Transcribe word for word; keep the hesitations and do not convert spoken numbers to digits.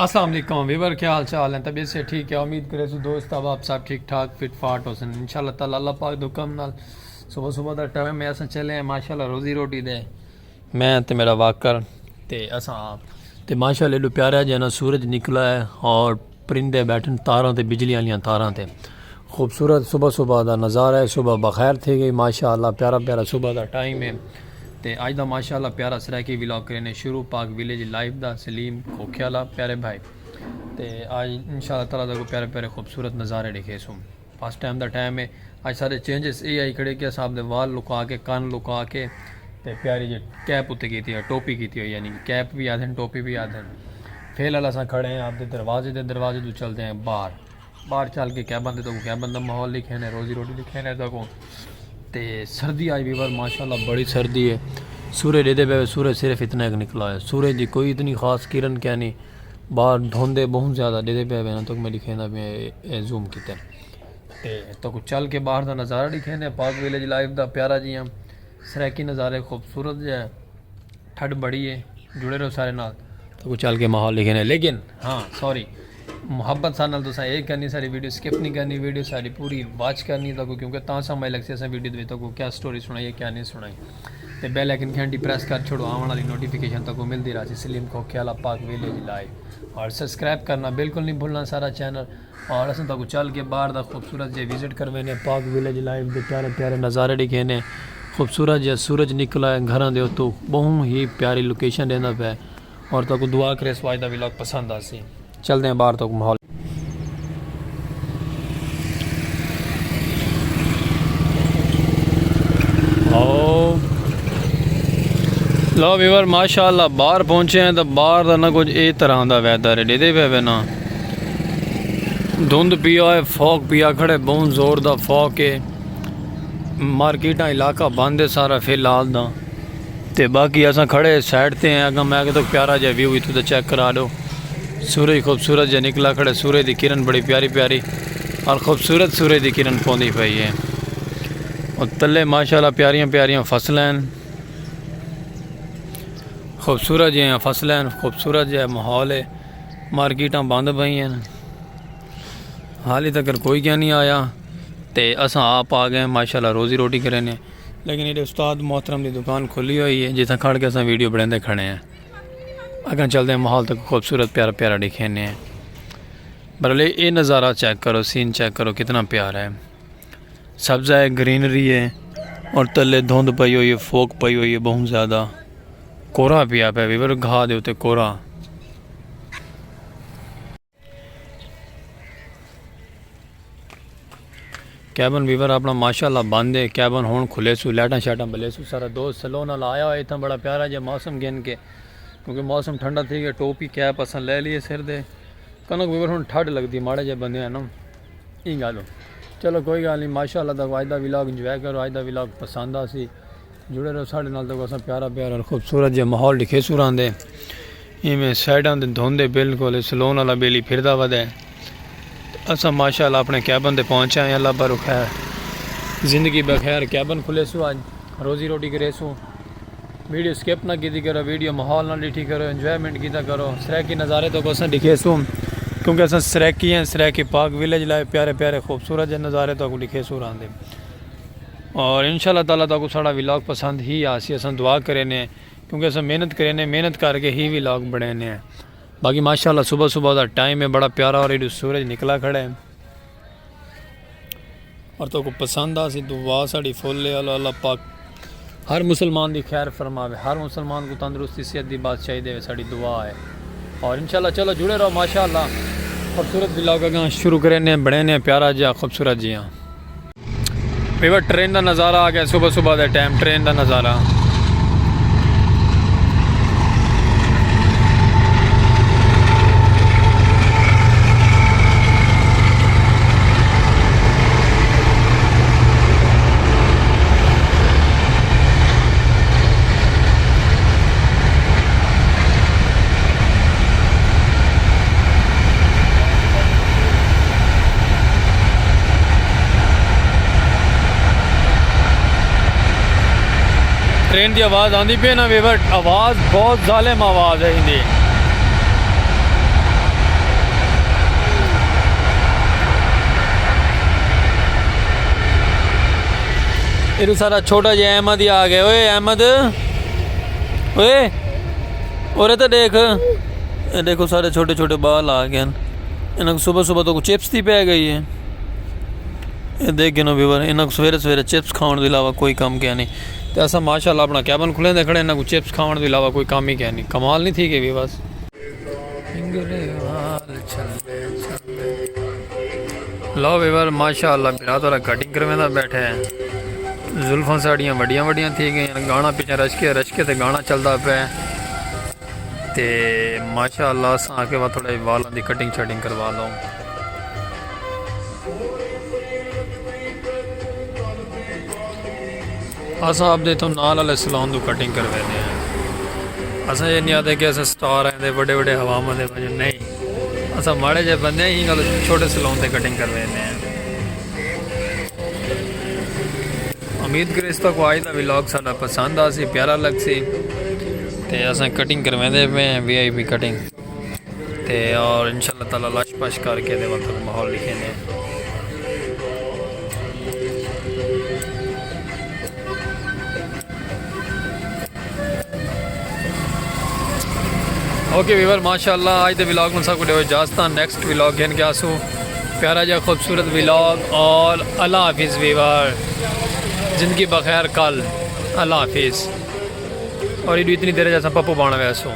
السلام علیکم ویور، کیا حال چال ہیں؟ طبیعت سے ٹھیک ہے؟ امید کرے سو دوست احباب سب ٹھیک ٹھاک فٹ فاٹ ہوسن انشاءاللہ تعالیٰ۔ اللہ پاک دے حکم نال صبح صبح دا ٹائم ہے، اساں چلے ہیں ماشاءاللہ روزی روٹی دے، میں تے میرا واکر تے اساں آپ۔ تے ماشاءاللہ ایڈو پیارا جینا سورج نکلا ہے اور پرندے بیٹھن تاراں تے، بجلی والیاں تاراں تے۔ خوبصورت صبح صبح دا نظارہ ہے، صبح بخیر تھی گئی ماشاءاللہ، پیارا پیارا صبح دا ٹائم ہے۔ تے اج دا ماشاءاللہ پیارا سرائیکی ولاگ کرینے شروع پاک ویلیج لائف دا، سلیم کھوکھے والا پیارے بھائی۔ تے اج انشاءاللہ تعالیٰ تہاکوں پیارے پیارے خوبصورت نظارے ڈکھیسوں۔ فسٹ ٹائم دا ٹائم ہے۔ اج سارے چینجز اے آئی کھڑے کہ اساں آپ دے وال لکا کے، کن لکا کے تے پیاری جی کیپ اتے کیتی ہے، ٹوپی کیتی ہوئی، یعنی کہ کیپ بھی آدھن، ٹوپی بھی آدھن۔ فی الحال اساں کھڑے ہیں آپ دے دروازے دے، دروازے توں چلدے ہیں باہر۔ باہر چل کے کیبن تے تہاکوں کیبن دا ماحول ڈکھینے، روزی روٹی ڈکھینے تہاکوں۔ تے سردی اج ویور ماشاءاللہ بڑی سردی ہے۔ سورج ڈیدے پے، سورج صرف اتنا ایک نکلا ہے، سورج دی کوئی اتنی خاص کرن کینی۔ باہر دھند ہے بہت زیادہ، ڈیدے پے نا تہاکوں میں ڈکھیندا پیاں، اے زوم کیتے۔ تے تہاکوں چل کے باہر دا نظارہ ڈکھینے پاک ویلیج لائف دا پیارا جیاں۔ سرائیکی نظارے خوبصورت جے، ٹھڈ بڑی ہے۔ جڑے رہو سارے نال، تہاکوں چل کے ماحول ڈکھینے۔ لیکن ہاں سوری، محبت سارے نال تساں اے کرنی، ساری ویڈیو سکپ نہیں کرنی، ویڈیو ساری پوری واچ کرنی تہاکوں، کیونکہ تاں سمجھ لگسی اساں ویڈیو دے وچ تہاکوں کیا سٹوری سنائی ہے کیا نہیں سنائی۔ تے بیل آئیکن گھنٹی پریس کر چھوڑو، آوݨ والی نوٹیفیکیشن تہاکوں ملدی رہسی۔ سلیم کھوکھے والا پاک ویلیج لائیو، اور سبسکرائب کرنا بالکل نہیں بھولنا سارا چینل۔ اور اساں تہاکوں چل کے باہر دا خوبصورت جے وزٹ کروینے، پاک ویلیج لائف دے پیارے پیارے نظارے ڈکھینے۔ خوبصورت جے سورج نکلا ہے گھراں دے اتوں، بہوں ہی پیاری لوکیشن ڈیندا پے۔ اور تہاکوں دعا کریسوں اج دا ولاگ پسند آسی۔ چلدے ہیں باہر تہاکوں ماحول۔ او لو ویور ماشاءاللہ باہر پہنچے ہیں تو باہر دا نہ کچھ اے طرح دا ویدر ہے، ڈیدے پے وے نا۔ دھند پیا ہے، فوگ پیا کھڑے، بہت زور دا فوگ ہے۔ مارکیٹاں علاقہ بند ہے سارا فی الحال دا۔ تے باقی اساں کھڑے سائیڈ تے ہیں، اگاں میں کہ تو پیارا جا ویو اتھوں دا چیک کرا ڈو۔ سورج خوبصورت جا نکلا کھڑے، سورج دی کرن بڑی پیاری پیاری اور خوبصورت سورج دی کرن پوندی پئی ہے۔ اور تلے ماشاءاللہ پیاریاں پیاریاں فصلیں ہیں، خوبصورت جیاں فصلیں ہیں، خوبصورت جا ماحول ہے۔ مارکیٹاں بند پئی ہیں، حالی تک کوئی کیا نہیں آیا۔ تے اساں آپ آ گئے ماشاءاللہ روزی روٹی کرینے۔ لیکن ایڈے استاد محترم دی دکان کھلی ہوئی ہے جتھاں کھڑ کے اساں ویڈیو بنیندے کھڑے ہیں۔ اگاں چلدے ہیں ماحول تہاکوں خوبصورت پیارا پیارا ڈکھینے ہیں۔ برلے اے نظارہ چیک کرو، سین چیک کرو کتنا پیارا ہے۔ سبزہ ہے، گرینری ہے اور تلے دھند پئی ہوئی ہے، فوگ پئی ہوئی ہے بہت زیادہ۔ کورا پیا پیا ویور، گھا دے اتے کورا۔ کیبن ویور اپنا ماشاءاللہ بند ہے، کیبن ہن کھلے سو، لائٹاں شائٹاں بلے سو۔ سارا دوست سلون والا آیا ہوئے اتھاں، بڑا پیارا جا موسم گھن کے، کیونکہ موسم ٹھنڈا تھی گیا، ٹوپی کیپ اساں لے لیے سر دے۔ کنک ویور ہن ٹھڈ لگدی ماڑے جے بندے ہیں نا، ایں گالوں۔ چلو کوئی گال نہیں، ماشاءاللہ تہاکوں اج دا ولاگ انجوائے کرو، اج دا ولاگ پسند آسی۔ جڑے رہو ساڈے نال، تہاکوں اساں پیارا پیارا اور خوبصورت جے ماحول ڈکھیسوں راہندے۔ ایویں سائیڈاں تے دھند ہے بالکل، سلون والا بیلی پھردا ودا ہے۔ تے اساں ماشاءاللہ اپنے کیبن تے پہنچ آئے ہیں، اللہ پاک خیر، زندگی بخیر، کیبن کھلیسوں اج، روزی روٹی کریسوں۔ ویڈیو سکپ نہ کیتی کرو، ویڈیو ماحول نال ڈٹھی کرو، انجوائمنٹ کیتا کرو۔ سرائیکی نظارے تہاکوں اساں ڈکھیسوں، کیونکہ اساں سرائیکی ہیں، سرائیکی پاک ویلیج لائیو پیارے پیارے خوبصورت جے نظارے تہاکوں ڈکھیسوں راہندے۔ اور انشاءاللہ تعالیٰ تہاکوں ساڈا ولاگ پسند ہی آسی، اساں دعا کرینے ہیں، کیونکہ اساں محنت کرینے، محنت کر کے ہی ولاگ بنینے ہیں۔ باقی ماشاءاللہ صبح صبح دا ٹائم ہے، بڑا پیارا اور ایڈو سورج نکلا کھڑا ہے۔ اور تہاکوں پسند آسی، دعا ساڈی فل ہے، اللہ، اللہ پاک ہر مسلمان دی خیر فرماوے، ہر مسلمان کوں تندرستی صحت دی بادشاہی دے، ساڈی دعا ہے۔ اور انشاءاللہ چلو جڑے رہو، ماشاءاللہ خوبصورت ولاگ اگاں شروع کرینے، بنینے پیارا جا خوبصورت جیاں۔ ویور ٹرین دا نظارہ آ گیا، صبح صبح دے ٹائم ٹرین دا نظارہ۔ ٹرین دی آواز آندی پئی نا ویور، آواز بہت ظالم آواز ہے ایندی۔ پھر سارا چھوٹا جہا احمد ہی آ گیا۔ اوئے احمد، اوئے، اورے تے دیکھ، اے دیکھو سارے چھوٹے چھوٹے بال آ گئے ہیں۔ انہاں کو صبح صبح تو چپس دی پی گئی ہے۔ اے دیکھ گنو ویور، انہاں کو سویرے سویرے چپس کھاون دے علاوہ کوئی کم کیا نہیں۔ تے اساں ماشاءاللہ اپنا کیبن کھلے دے کھڑے، انہاں کو چپس کھاون دے علاوہ کوئی کام ہی کیا نہیں۔ کمال نہیں تھی گئی ویور۔ لو ویور، ماشاءاللہ برا تھوڑا کٹنگ کرویندا بیٹھے ہیں۔ زلفاں ساڑیاں وڈیاں وڈیاں تھی گئیاں، گانا پیچھے رشکے رشکے تے گانا چلدا پے۔ تے ماشاءاللہ اساں آکے وا تھوڑا والاں دی کٹنگ شٹنگ کروا لوں۔ اساں آپ دے اتھوں نال والے سلون تو کٹنگ کرویندے ہیں۔ اساں یہ نہیں آتے کہ اساں سٹار ہیں تے وڈے وڈے عوام دے وجہ نہیں۔ اساں ماڑے جے بندے ہی گل چھوٹے سلون تے کٹنگ کرویندے ہیں۔ امید کرے اس تک آج دا ولاگ ساڈا پسند آسی، پیارا لگسی۔ تے اساں کٹنگ کرویندے پے ہیں، وی آئی پی کٹنگ۔ تے اور انشاءاللہ تعالیٰ لش پش کر کے تے وقت ماحول لکھیندے ہیں۔ اوکے ویور، ماشاءاللہ آج دے ولاگ میں سب کو ڈیو اجازت۔ نیکسٹ ولاگ گھن کے آسو، پیارا جا خوبصورت ولاگ۔ اور اللہ حافظ ویور، زندگی بخیر کل۔ اللہ حافظ۔ اور یہ اتنی دیر جیسا پپو بانا ویسو۔